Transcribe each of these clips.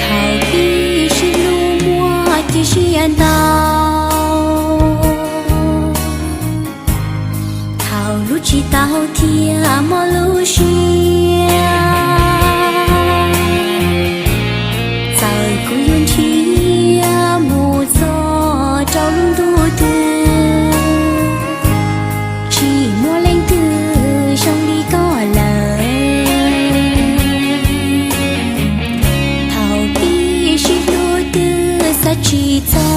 Thaum pib sib hlub muaj cim siab ntau, thaum hlub tsis tau thiaj mob lub siab. Txawm kuv yuav nrhiav mus txog rau lub ntuj twg, tsis muaj leej twg zoo li koj lawm. Thaum pib sib hlub twb xav tsis txog,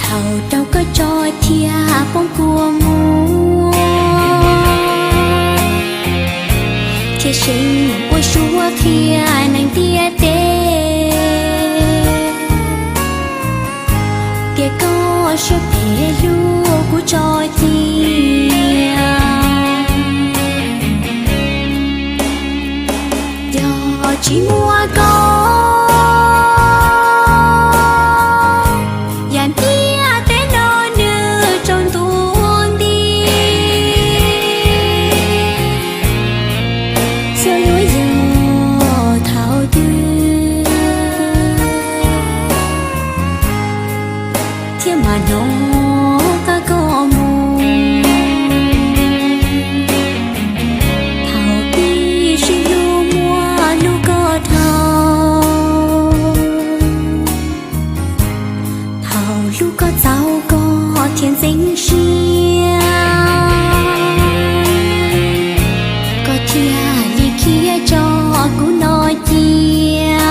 thaum raug koj tso thiaj poob kua muag, thiaj seem ua suab qhia neeg ntiaj teb tias koj siab phem hlub kuv tso cia. Yog tsis muaj koj, yam ntiaj teb no nws tsaus ntuj nti. Xyov yuav yog thaum twg thiaj mam hnov qab koj mus. Thaum pib sib hlub muaj hlub koj dhau, thaum hlub koj txaus koj thiaj ntxeev siab, koj thiaj li khiav tso kuv no cia,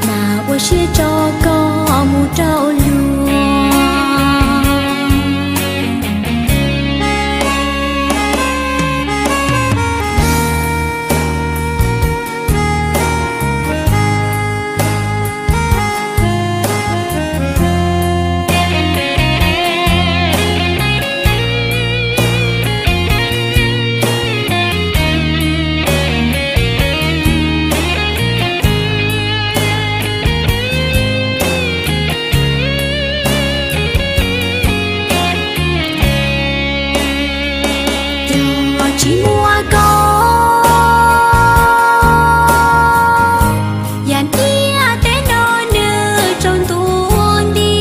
mas ua siab tso koj mus rau luag. Yog tsis muaj koj, yam ntiaj teb no nws tsaus ntuj nti.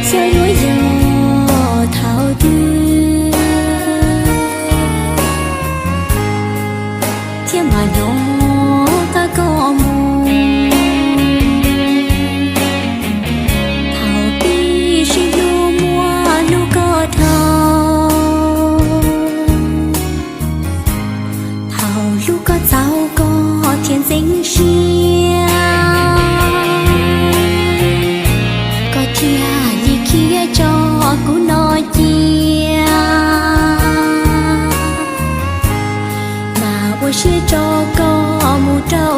Xyov yuav yog thaum twg thiaj mam hnov qab koj mus. Thaum pib sib hlub muaj hlub koj dhau, thaum hlub koj txaus koj thiaj ntxeev siab, koj thiaj li khiav tso kuv no cia, mas ua siab tso koj mus rau